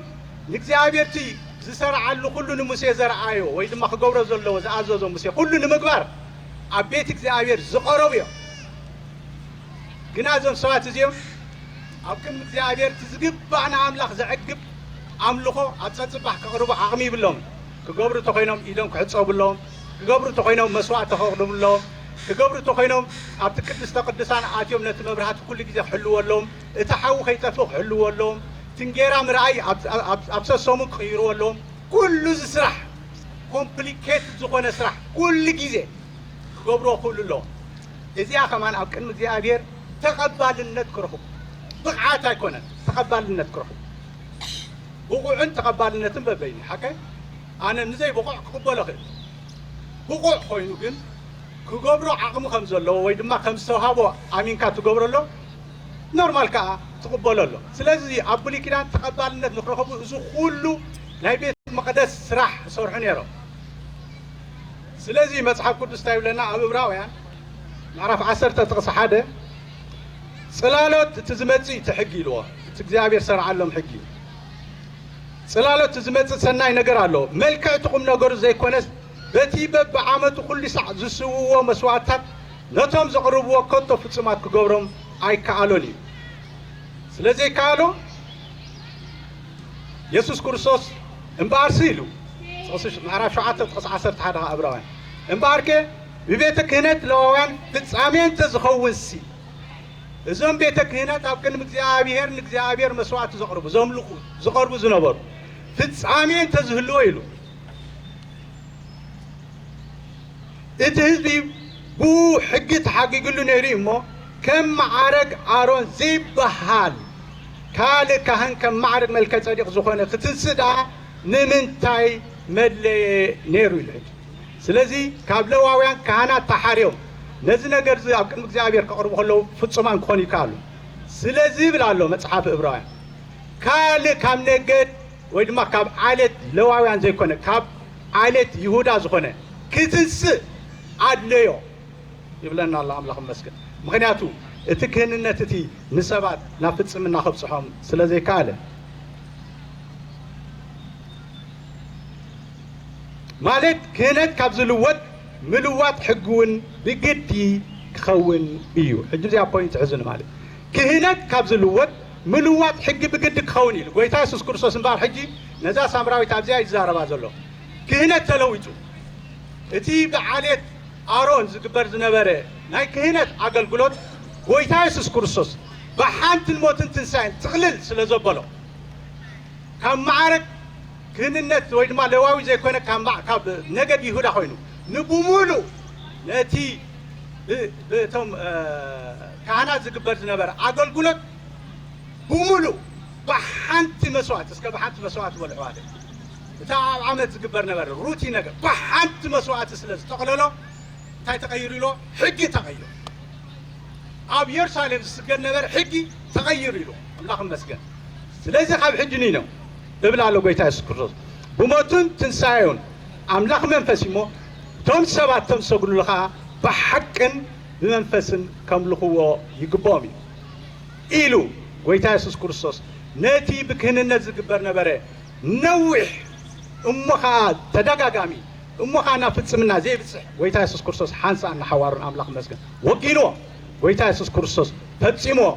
ንእግዚኣብሔር እቲ ዝሰርዓሉ ኩሉ ንሙሴ ዘርኣዮ ወይ ድማ ክገብሮ ዘለዎ ዝኣዘዞ ሙሴ ኩሉ ንምግባር ኣብ ቤት እግዚኣብሔር ዝቐረቡ እዮም። ግና እዞም ሰባት እዚኦም ኣብ ቅድሚ እግዚኣብሔር እቲ ዝግባእ ንኣምላኽ ዘዕግብ ኣምልኾ ኣብ ጸጽባሕ ከቕርቡ ዓቕሚ ይብሎም። ክገብሩ ተኾይኖም ኢዶም ክሕጸቡ ኣለዎም። ክገብሩ ተኾይኖም መስዋእቲ ከቕርቡ ኣለዎም። ክገብሩ ተኾይኖም ኣብቲ ቅድስተ ቅዱሳን ኣትዮም ነቲ መብራህቲ ኩሉ ግዜ ክሕልዎ ኣለዎም። እቲ ሓዊ ከይጠፍእ ክሕልዎ ኣለዎም። እቲ እንጌራ ምርኣይ ኣብ፣ ኣብ፣ ኣብ ሰሶሙ ክቕይርዎ ኣለዎም። ኩሉ እዚ ስራሕ፣ ኮምፕሊኬትድ ዝኾነ ስራሕ ኩሉ ግዜ ክገብርዎ ክኽእሉ ኣለዎም። እዚኣ ከማን ኣብ ቅድሚ እግዚኣብሔር ተቐባልነት ክረኽቡ፣ ብቕዓት ኣይኮነን፣ ተቐባልነት ክረኽቡ። ብቑዕን ተቐባልነትን በበይኑ፣ ሓቀይ? ኣነ ንዘይ ብቑዕ ክቕበሎ እኽእል። ብቑዕ ኮይኑ ግን ክገብሮ ዓቕሚ ከም ዘለዎ ወይ ድማ ከም ዝተውሃቦ ኣሚንካ ትገብሮ ኣሎ፣ ኖርማል ከኣ ትቕበሎ ኣሎ። ስለዚ ኣብ ብሉይ ኪዳን ተቐባልነት ንክረኽቡ እዚ ኩሉ ናይ ቤት መቕደስ ስራሕ ይሰርሑ ነይሮም። ስለዚ መጽሓፍ ቅዱስ እንታይ ይብለና? ኣብ ዕብራውያን ምዕራፍ ዓሰርተ ጥቕሲ ሓደ፣ ጽላሎት እቲ ዝመጽእ እቲ ሕጊ ኢልዎ፣ እቲ እግዚኣብሔር ሰርዓሎም ሕጊ። ጽላሎት እቲ ዝመጽእ ሰናይ ነገር ኣሎ። መልክዕ እቲ ቁም ነገሩ ዘይኮነስ፣ በቲ በብዓመቱ ኩሉ ሳዕ ዝስውዎ መስዋእትታት ነቶም ዘቕርብዎ ከቶ ፍጹማት ክገብሮም ኣይከኣሎን እዩ። ስለ ዘይከኣሎ፣ የሱስ ክርስቶስ እምበኣርሲ ኢሉ፣ ጥቕሲ ሽ-፣ ምዕራፍ ሸውዓተ ጥቕሲ ዓሰርተ ሓደ ኸዓ ዕብራውያን፣ እምበኣርከ ብቤተ ክህነት ለዋውያን ፍጻሜ እንተ ዝኸውንሲ፣ እዞም ቤተ ክህነት ኣብ ቅድሚ እግዚኣብሔር ንእግዚኣብሔር መስዋእቲ ዘቕርቡ፣ ዘምልኹ፣ ዝቐርቡ ዝነበሩ፣ ፍጻሜ እንተ ዝህልዎ ኢሉ፣ እቲ ህዝቢ ብኡ ሕጊ ተሓጊግሉ ነይሩ እዩ እሞ፣ ከም መዓረግ ኣሮን ዘይበሃል ካልእ ካህን ከም ማዕረግ መልከ ጸዲቕ ዝኾነ ክትንስእ ደኣ ንምንታይ መድለየ ነይሩ ኢሉ ሕጂ። ስለዚ ካብ ለዋውያን ካህናት ተሓርዮም ነዚ ነገር እዚ ኣብ ቅድሚ እግዚኣብሔር ከቕርቡ ከለዉ ፍጹማን ክኾኑ ይከኣሉ። ስለዚ ይብል ኣሎ መጽሓፍ ዕብራውያን፣ ካልእ ካብ ነገድ ወይ ድማ ካብ ዓሌት ለዋውያን ዘይኮነ፣ ካብ ዓሌት ይሁዳ ዝኾነ ክትንስእ ኣድለዮ ይብለና ኣሎ። ኣምላኽ ይመስገን። ምኽንያቱ እቲ ክህንነት እቲ ንሰባት ናብ ፍጽምና ከብጽሖም ስለ ዘይከኣለ። ማለት ክህነት ካብ ዝልወጥ ምልዋጥ ሕጊ እውን ብግዲ ክኸውን እዩ። ሕጂ እዚኣ ፖይንት ሕዝኒ ማለት ክህነት ካብ ዝልወጥ ምልዋጥ ሕጊ ብግዲ ክኸውን ኢሉ ጎይታ የሱስ ክርስቶስ እምበኣር ሕጂ ነዛ ሳምራዊት ኣብዚኣ እዩ ዝዛረባ ዘሎ። ክህነት ተለዊጡ። እቲ ብዓሌት ኣሮን ዝግበር ዝነበረ ናይ ክህነት ኣገልግሎት ጎይታ የሱስ ክርስቶስ ብሓንትን ሞትን ትንሳኤን ጥቕልል ስለ ዘበሎ ካብ ማዕረግ ክህንነት ወይ ድማ ለዋዊ ዘይኮነ ካብ ማ- ካብ ነገድ ይሁዳ ኮይኑ ንብሙሉ ነቲ ብ- ብእቶም እ፣ ካህናት ዝግበር ዝነበረ ኣገልግሎት ብሙሉ ብሓንቲ መስዋዕቲ እስከ ብሓንቲ መስዋዕቲ በሉ ኣሕዋተይ። እታ ኣብ ዓመት ዝግበር ነበረ ሩቲ ነገር ብሓንቲ መስዋዕቲ ስለ ዝጠቕለሎ እንታይ ተቐይሩ ኢሎ? ሕጊ ተቐይሩ። ኣብ የሩሳሌም ዝስገድ ነበረ ሕጊ ተቐይሩ ኢሎ። ኣምላኽ ይመስገን። ስለዚ ካብ ሕጂ ንኢኖ እብል ኣሎ ጎይታ የሱስ ክርስቶስ ብሞቱን ትንሳኤውን ኣምላኽ መንፈስ እሞ እቶም ሰባት እቶም ዝሰግዱሉ ኸዓ ብሓቅን ብመንፈስን ከምልኽዎ ይግብኦም እዩ ኢሉ ጎይታ የሱስ ክርስቶስ ነቲ ብክህንነት ዝግበር ነበረ ነዊሕ እሞ ኸዓ ተደጋጋሚ እሞ ኸዓ ናብ ፍጽምና ዘይብጽሕ ጎይታ የሱስ ክርስቶስ ሓንሳእ ንሓዋሩን ኣምላኽ ይመስገን ወጊንዎ። ጎይታ የሱስ ክርስቶስ ፈጺምዎ።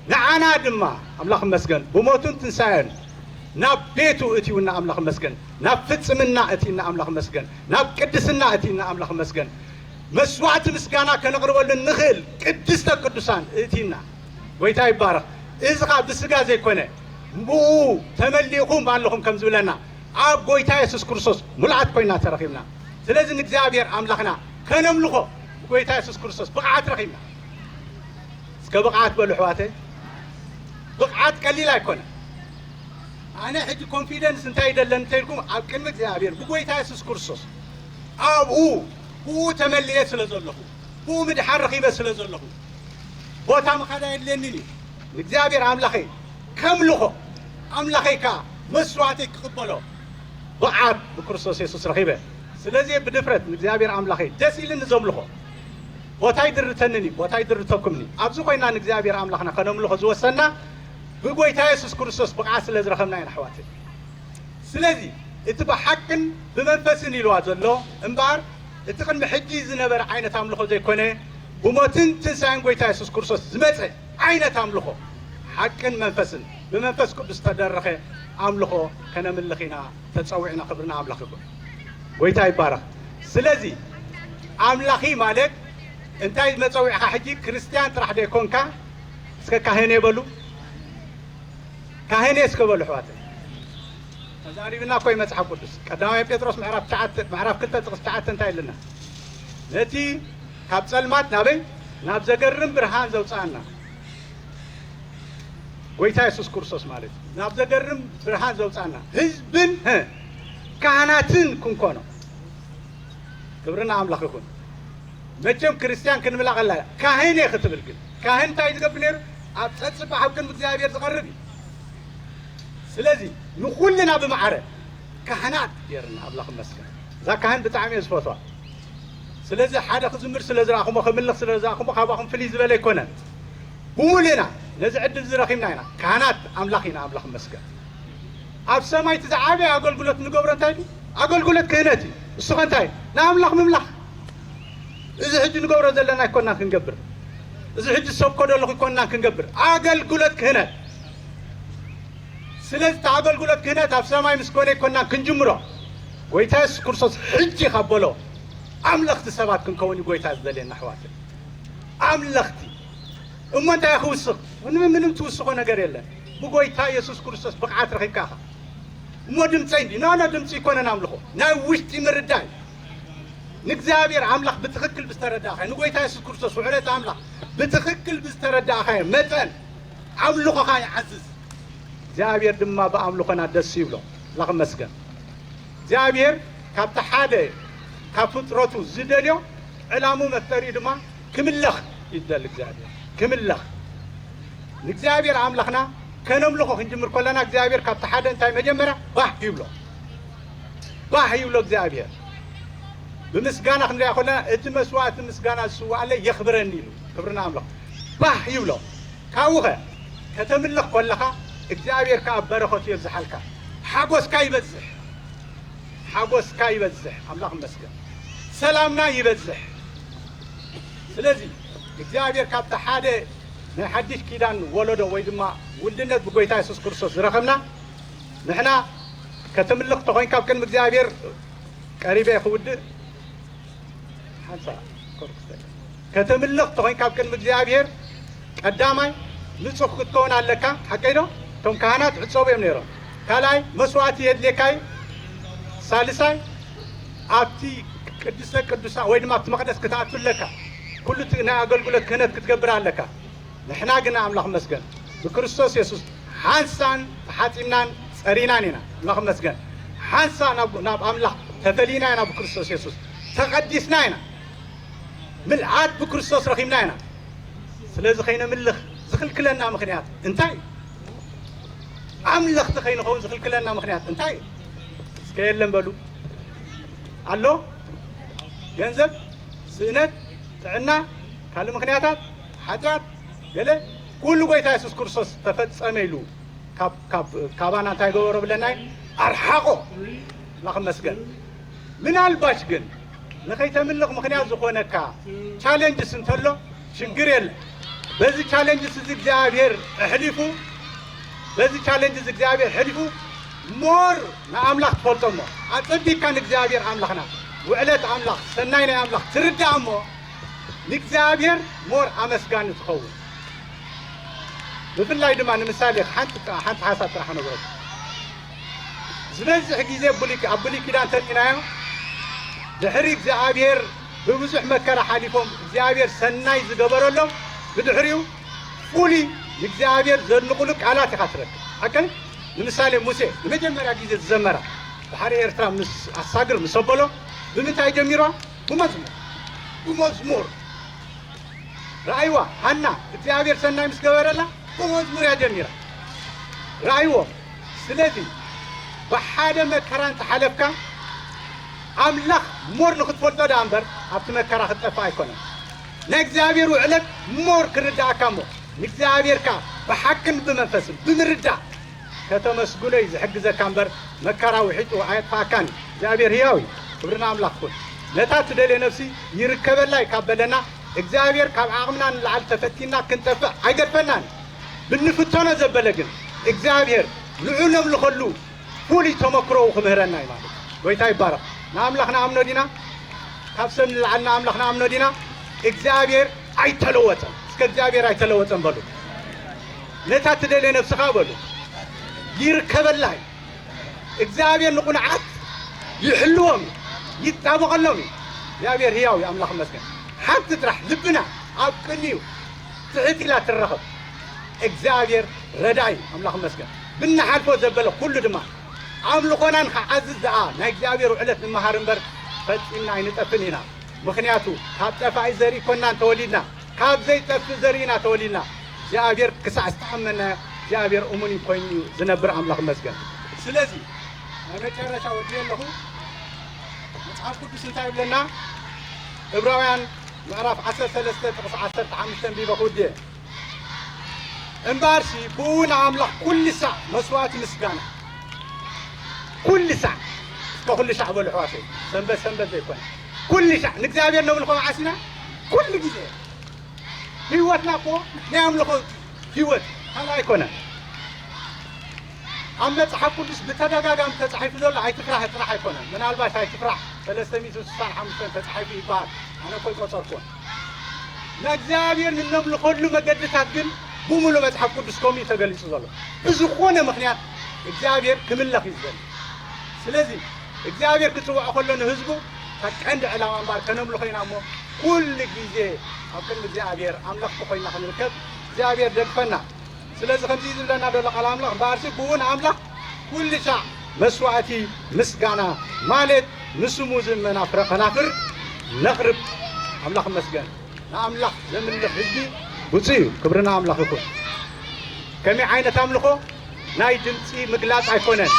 ንዓና ድማ ኣምላኽ ይመስገን ብሞቱን ትንሳኤን ናብ ቤቱ እትዩና ኣምላኽ ይመስገን። ናብ ፍጽምና እትዩና ኣምላኽ ይመስገን። ናብ ቅድስና እትዩና ኣምላኽ ይመስገን። መስዋዕቲ ምስጋና ከነቕርበሉ ንኽእል ቅድስተ ቅዱሳን እትዩና። ጎይታ ይባረኽ። እዚ ኸዓ ብስጋ ዘይኮነ ብኡ ተመሊእኹም ኣለኹም ከም ዝብለና ኣብ ጎይታ የሱስ ክርስቶስ ሙሉኣት ኮይና ተረኺብና። ስለዚ ንእግዚኣብሔር ኣምላኽና ከነምልኾ ብጎይታ የሱስ ክርስቶስ ብቕዓት ረኺብና። እስከ ብቕዓት በሉ ኣሕዋተይ። ብቕዓት ቀሊል ኣይኮነ። ኣነ ሕጂ ኮንፊደንስ እንታይ ይደለኒ እንተኢልኩም ኣብ ቅድሚ እግዚኣብሔር ብጎይታ የሱስ ክርስቶስ ኣብኡ ብኡ ተመልየ ስለ ዘለኹ ብኡ ምድሓር ረኺበ ስለ ዘለኹ ቦታ ምኻድ ኣየድልየንን እዩ። ንእግዚኣብሔር ኣምላኸይ ከምልኾ ኣምላኸይ ከዓ መስዋዕተይ ክቕበሎ ብቕዓት ብክርስቶስ የሱስ ረኺበ። ስለዚ ብድፍረት ንእግዚኣብሔር ኣምላኸይ ደስ ኢልኒ ዘምልኾ ቦታ ይድርተንን እዩ ቦታ ይድርተኩምኒ ኣብዚ ኮይና ንእግዚኣብሔር ኣምላኽና ከነምልኾ ዝወሰና ብጎይታ የሱስ ክርስቶስ ብቕዓት ስለ ዝረኸብና ኢና ኣሕዋተይ። ስለዚ እቲ ብሓቅን ብመንፈስን ኢልዋ ዘሎ እምበኣር እቲ ቅድሚ ሕጂ ዝነበረ ዓይነት ኣምልኾ ዘይኮነ ብሞትን ትንሳኤን ጎይታ የሱስ ክርስቶስ ዝመፀ ዓይነት ኣምልኾ ሓቅን መንፈስን ብመንፈስ ቅዱስ ዝተደረኸ ኣምልኾ ከነምልኽ ኢና ተፀዊዕና። ክብርና ኣምላኽ ይኹን። ጎይታ ይባረኽ። ስለዚ ኣምላኺ ማለት እንታይ መፀዊዕኻ ሕጂ ክርስትያን ጥራሕ ዶ ይኮንካ? እስከ ካህን የበሉ። ካህን እስከ በሉ ኣሕዋተይ። ተዛሪብና እኮ እዩ መጽሓፍ ቅዱስ። ቀዳማይ ጴጥሮስ ምዕራፍ ትሽዓተ ምዕራፍ ክልተ ጥቕሲ ትሽዓተ እንታይ ኢልና? ነቲ ካብ ጸልማት ናበይ ናብ ዘገርም ብርሃን ዘውጽኣና ጎይታ የሱስ ክርስቶስ ማለት እዩ። ናብ ዘገርም ብርሃን ዘውጽኣና ህዝብን ህ፣ ካህናትን ክንኮኖ ክብርና ኣምላኽ ይኹን። መቸም ክርስትያን ክንብላ ቐላል ካህን እየ ክትብል ግን ካህን እንታይ ዝገብር ነይሩ? ኣብ ጸጽባሕ ኣብ ቅድሚ እግዚኣብሔር ዝቐርብ እዩ። ስለዚ ንኹልና ብማዕረ ካህናት ገይርና ኣምላኽ ይመስገን። እዛ ካህን ብጣዕሚ እየ ዝፈትዋ። ስለዚ ሓደ ክዝምር ስለ ዝረኣኹሞ ከምልኽ ስለ ዝረኣኹሞ ካባኹም ፍልይ ዝበለ ኣይኮነን። ብሙሉእና ነዚ ዕድል ዝረኺብና ኢና። ካህናት ኣምላኽ ኢና ኣምላኽ ይመስገን። ኣብ ሰማይ እቲ ዝዓበየ ኣገልግሎት ንገብሮ እንታይ ድዩ? ኣገልግሎት ክህነት እዩ። እሱ ኸ እንታይ? ንኣምላኽ ምምላኽ። እዚ ሕጂ ንገብሮ ዘለና ኣይኮናን ክንገብር። እዚ ሕጂ ዝሰብኮ ዘለኹ ኣይኮናን ክንገብር። ኣገልግሎት ክህነት። ስለዚ እቲ ኣገልግሎት ክህነት ኣብ ሰማይ ምስ ኮነ ኣይኮናን ክንጅምሮ። ጎይታ የሱስ ክርስቶስ ሕጂ ካብ በሎ ኣምለኽቲ ሰባት ክንከውን እዩ ጎይታ ዝደልየና ኣሕዋት። ኣምለኽቲ እሞ እንታይ ክውስኽ? ምንም ምንም ትውስኾ ነገር የለን። ብጎይታ የሱስ ክርስቶስ ብቕዓት ረኺብካ ኢኻ። እሞ ድምፀይ እንዲ ናና ድምፂ ይኮነን ኣምልኾ ናይ ውሽጢ ምርዳይ ንእግዚኣብሔር ኣምላኽ ብትኽክል ብዝተረዳእኻ ንጎይታ የሱስ ክርስቶስ ውዕለት ኣምላኽ ብትኽክል ብዝተረዳእኻዮ መጠን ኣምልኾኻ ይዓዝዝ። እግዚኣብሔር ድማ ብኣምልኾና ደስ ይብሎ። ኣምላኽ ይመስገን። እግዚኣብሔር ካብቲ ሓደ ካብ ፍጥረቱ ዝደልዮ ዕላሙ መፍጠሪኡ ድማ ክምለኽ ይደሊ እግዚኣብሔር ክምለኽ ንእግዚኣብሔር ኣምላኽና ከነምልኾ ክንጅምር ከለና እግዚኣብሔር ካብቲ ሓደ እንታይ መጀመርያ ባህ ይብሎ ባህ ይብሎ እግዚኣብሔር ብምስጋና ክንሪኣ ከለና እቲ መስዋእቲ ምስጋና ዝስዋኣለይ የኽብረኒ ኢሉ ክብርና ኣምላኽ ባህ ይብሎ ካብኡ ኸ ከተምልኽ ከለኻ እግዚኣብሔር ከዓ በረኸቱ የብዝሓልካ ሓጎስካ ይበዝሕ ሓጎስካ ይበዝሕ ኣምላኽ ይመስገን ሰላምና ይበዝሕ ስለዚ እግዚኣብሔር ካብቲ ሓደ ናይ ሓድሽ ኪዳን ወለዶ ወይ ድማ ውልድነት ብጎይታ የሱስ ክርስቶስ ዝረኸብና ንሕና፣ ከተምልኽ ተኾይንካ ኣብ ቅድሚ እግዚኣብሔር፣ ቀሪበ ክውድእ፣ ሓንሳ ኮርክስ፣ ከተምልኽ ተኾይንካ ኣብ ቅድሚ እግዚኣብሔር፣ ቀዳማይ ንጹህ ክትከውን ኣለካ። ሓቀይ ዶ? እቶም ካህናት ዕጸቡ እዮም ነይሮም። ካልኣይ መስዋዕቲ የድልየካ እዩ። ሳልሳይ ኣብቲ ቅድስተ ቅዱሳ ወይ ድማ ኣብቲ መቕደስ ክትኣቱ ኣለካ። ኩሉ እቲ ናይ ኣገልግሎት ክህነት ክትገብር ኣለካ። ንሕና ግን ኣምላኽ መስገን ብክርስቶስ የሱስ ሓንሳን ተሓጺምናን ጸሪናን ኢና። ኣምላኽ መስገን ሓንሳ ናብ፣ ናብ ኣምላኽ ተፈሊና ኢና። ብክርስቶስ የሱስ ተቐዲስና ኢና። ምልኣት ብክርስቶስ ረኺብና ኢና። ስለዚ ከይነምልኽ ዝኽልክለና ምኽንያት እንታይ እዩ? ኣምለኽቲ ከይንኸውን ዝኽልክለና ምኽንያት እንታይ እዩ? እስከ የለን በሉ። ኣሎ? ገንዘብ፣ ስእነት፣ ጥዕና፣ ካልእ ምኽንያታት፣ ሓጢኣት፣ ገለ፣ ኩሉ ጎይታ የሱስ ክርስቶስ ተፈጸመ ኢሉ ካብ፣ ካብ፣ ካባና እንታይ ገበሮ ብለናይ? ኣርሓቆ። ኣምላኽ ይመስገን። ምናልባሽ ግን ንኸይተምልኽ ምኽንያት ዝኾነካ ቻሌንጅስ እንተሎ ሽግር የለን። በዚ ቻሌንጅስ እዚ እግዚኣብሔር ኣሕሊፉ፣ በዚ ቻሌንጅስ እግዚኣብሔር ኣሕሊፉ ሞር ንኣምላኽ ትፈልጦ እሞ ኣጸቢቅካ ንእግዚኣብሔር ኣምላኽና ውዕለት ኣምላኽ ሰናይ ናይ ኣምላኽ ትርዳእ እሞ ንእግዚኣብሔር ሞር ኣመስጋኒ ትኸውን። ብፍላይ ድማ ንምሳሌ ሓንቲ፣ ሓንቲ ሓሳብ ጥራሕ ነግረኩም። ዝበዝሕ ግዜ ብሉይ፣ ኣብ ብሉይ ኪዳን ተሪእናዮ፣ ድሕሪ እግዚኣብሔር ብብዙሕ መከራ ሓሊፎም እግዚኣብሔር ሰናይ ዝገበረሎም፣ ብድሕሪኡ ፍሉይ ንእግዚኣብሔር ዘድንቑሉ ቃላት ኢኻ ትረክብ። ሓቀይ? ንምሳሌ ሙሴ ንመጀመርያ ግዜ ዝዘመራ ባሕሪ ኤርትራ ምስ ኣሳግር ምስ ኣበሎ ብምንታይ ጀሚሯ? ብመዝሙር። ብመዝሙር። ረኣይዋ፣ ሃና እግዚኣብሔር ሰናይ ምስ ገበረላ ብመዝሙር እያ ጀሚራ። ረኣይዎ። ስለዚ ብሓደ መከራ እንተሓለፍካ ኣምላኽ ሞር ንኽትፈልጦ ደኣ እምበር ኣብቲ መከራ ክትጠፍእ ኣይኮነን። ናይ እግዚኣብሔር ውዕለት ሞር ክርድኣካ እሞ ንእግዚኣብሔርካ ብሓቅን ብመንፈስን ብምርዳእ ከተመስግኖ እዩ ዝሕግዘካ እምበር መከራ ውሒጡ ኣየጥፍኣካን እዩ። እግዚኣብሔር ህያው እዩ። ክብሪ ንኣምላኽ ይኹን። ነታ ትደልዮ ነፍሲ ይርከበላ እዩ ካብ በለና እግዚኣብሔር ካብ ዓቕምና ንላዕሊ ተፈቲንና ክንጠፍእ ኣይገድፈናን እዩ። ብንፍተኖ ዘበለ ግን እግዚኣብሔር ንዑ ነምልኸሉ ፍሉይ ተመክሮኡ ክምህረና እዩ ማለት እዩ። ጎይታ ይባረኽ። ንኣምላኽ ንኣምኖ ዲና? ካብ ሰብ ንላዕሊ ንኣምላኽ ንኣምኖ ዲና? እግዚኣብሔር ኣይተለወጠን። እስከ እግዚኣብሔር ኣይተለወጠን በሉ። ነታ ትደልዮ ነፍስኻ በሉ። ይርከበላ እዩ። እግዚኣብሔር ንቑንዓት ይሕልዎም እዩ፣ ይጣበቐሎም እዩ። እግዚኣብሔር ህያው እዩ፣ ኣምላኽ ይመስገን። ሓንቲ ጥራሕ ልብና ኣብ ቅንዩ ትሕት ኢላ ትረኸብ። እግዚኣብሔር ረዳኢ እዩ፣ ኣምላኽ ይመስገን። ብንሓልፎ ዘበለ ኩሉ ድማ ኣምልኾናን ክዓዝዝ ደኣ ናይ እግዚኣብሔር ውዕለት ንመሃር እምበር ፈጺምና ኣይንጠፍን ኢና። ምኽንያቱ ካብ ጠፋኢ ዘርኢ ኮናን ተወሊድና፣ ካብ ዘይጠፍእ ዘርኢ ኢና ተወሊድና። እግዚኣብሔር ክሳዕ ዝተኣመናዮ እግዚኣብሔር እሙን እዩ ኮይኑ እዩ ዝነብር ኣምላኽ ይመስገን። ስለዚ ናይ መጨረሻ ወዲየ ኣለኹ። መጽሓፍ ቅዱስ እንታይ ይብለና? ዕብራውያን ምዕራፍ ዓሰርተ ሰለስተ ጥቕሲ ዓሰርተ ሓሙሽተ ኣንቢበ ክውድየ። እምበኣርሲ ብኡ ንኣምላኽ ኩሉ ሳዕ መስዋእቲ ምስጋና፣ ኩሉ ሳዕ፣ እስከ ኩሉ ሻዕ በሉ ኣሕዋተይ፣ ሰንበት ሰንበት ዘይኮነ፣ ኩሉ ሻዕ ንእግዚኣብሔር ነምልኾ መዓስ ኢና? ኩሉ ግዜ። ህይወትና እኮ ናይ ኣምልኾ ህይወት ካልእ ኣይኮነን። ኣብ መጽሓፍ ቅዱስ ብተደጋጋሚ ተጻሒፉ ዘሎ ኣይትፍራህ ጥራሕ ኣይኮነን። ምናልባት ኣይትፍራህ ሰለስተ ሚእቲ ስሳን ሓሙሽተን ተጻሒፉ ይበሃል። ኣነ እኮ ኣይቆጸርኩዎን። ንእግዚኣብሔር ንነምልኸሉ መገድታት ግን ብምሉእ መጽሓፍ ቅዱስ ከምኡ እዩ ተገሊጹ ዘሎ። ብዝኾነ ምኽንያት እግዚኣብሔር ክምለኽ እዩ ዝደሊ። ስለዚ እግዚኣብሔር ክጽውዖ ከሎ ንህዝቡ እታ ቀንዲ ዕላማ እምበኣር ከነምልኾ ኢና እሞ ኩሉ ግዜ ኣብ ቅድሚ እግዚኣብሔር ኣምለኽቲ ኮይና ክንርከብ እግዚኣብሔር ደግፈና። ስለዚ ከምዚ እዩ ዝብለና ዘሎ ቃል ኣምላኽ፣ እምበኣርሲ ብኡ ንኣምላኽ ኩሉ ሻዕ መስዋእቲ ምስጋና ማለት ንስሙ ዝእመና ፍረ ከናፍር ነቕርብ። ኣምላኽ ይመስገን። ንኣምላኽ ዘምልኽ ህዝቢ ብፁዕ እዩ። ክብሪ ንኣምላኽ ይኹን። ከመይ ዓይነት ኣምልኾ? ናይ ድምፂ ምግላፅ ኣይኮነን፣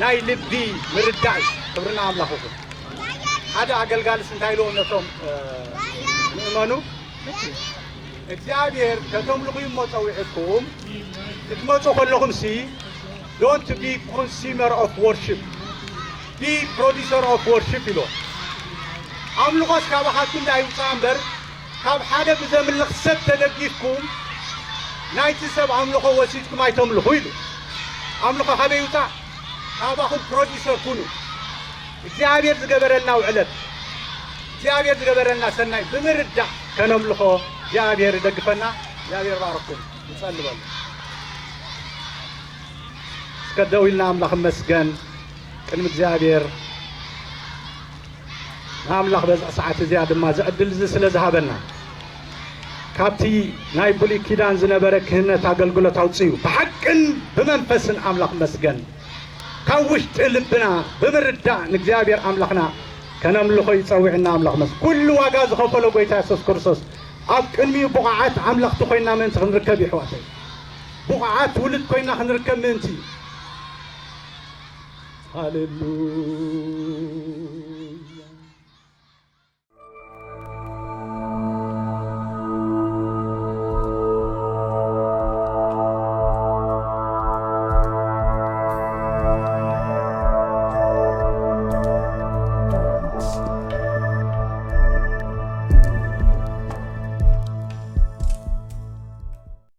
ናይ ልቢ ምርዳእ እዩ። ክብሪ ንኣምላኽ ይኹን። ሓደ ኣገልጋልስ እንታይ ኢልዎም ነቶም፣ እ፣ ምእመኑ? እግዚኣብሔር ከተምልኹ እሞ ጸዊዕኩም ክትመጹ ከለኹም ሲ don't be consumer of worship, be producer of worship ኢልዎ። ኣምልኾስ ካባኻትኩም ደኣ ይውጻእ እምበር ካብ ሓደ ብዘምልኽ ሰብ ተደጊፍኩም ናይቲ ሰብ ኣምልኾ ወሲድኩም ኣይተምልኹ ኢሉ። ኣምልኾ ካበይ ይውፃእ? ካባኹም ፕሮዲሰር ኩኑ። እግዚኣብሔር ዝገበረልና ውዕለት፣ እግዚኣብሔር ዝገበረልና ሰናይ ብምርዳእ ከነምልኾ እግዚኣብሔር ይደግፈና። እግዚኣብሔር ባርኩም። ንጸሊ በሉ። እስከ ደው ኢልና ኣምላኽ እመስገን ቅድሚ እግዚኣብሔር። ንኣምላኽ በዛ ሰዓት እዚኣ ድማ እዚ ዕድል እዚ ስለ ዝሃበና፣ ካብቲ ናይ ብሉይ ኪዳን ዝነበረ ክህነት ኣገልግሎት ኣውፅዩ ብሓቅን ብመንፈስን ኣምላኽ መስገን። ካብ ውሽጢ ልብና ብምርዳእ ንእግዚኣብሔር ኣምላኽና ከነምልኾ ይጸውዕና። ኣምላኽ መስ ኩሉ ዋጋ ዝኸፈሎ ጎይታ የሱስ ክርስቶስ ኣብ ቅድሚኡ ብቑዓት ኣምለኽቲ ኮይና ምእንቲ ክንርከብ ይሕዋተይ፣ ብቑዓት ውሉድ ኮይና ክንርከብ ምእንቲ። ሃሌሉያ።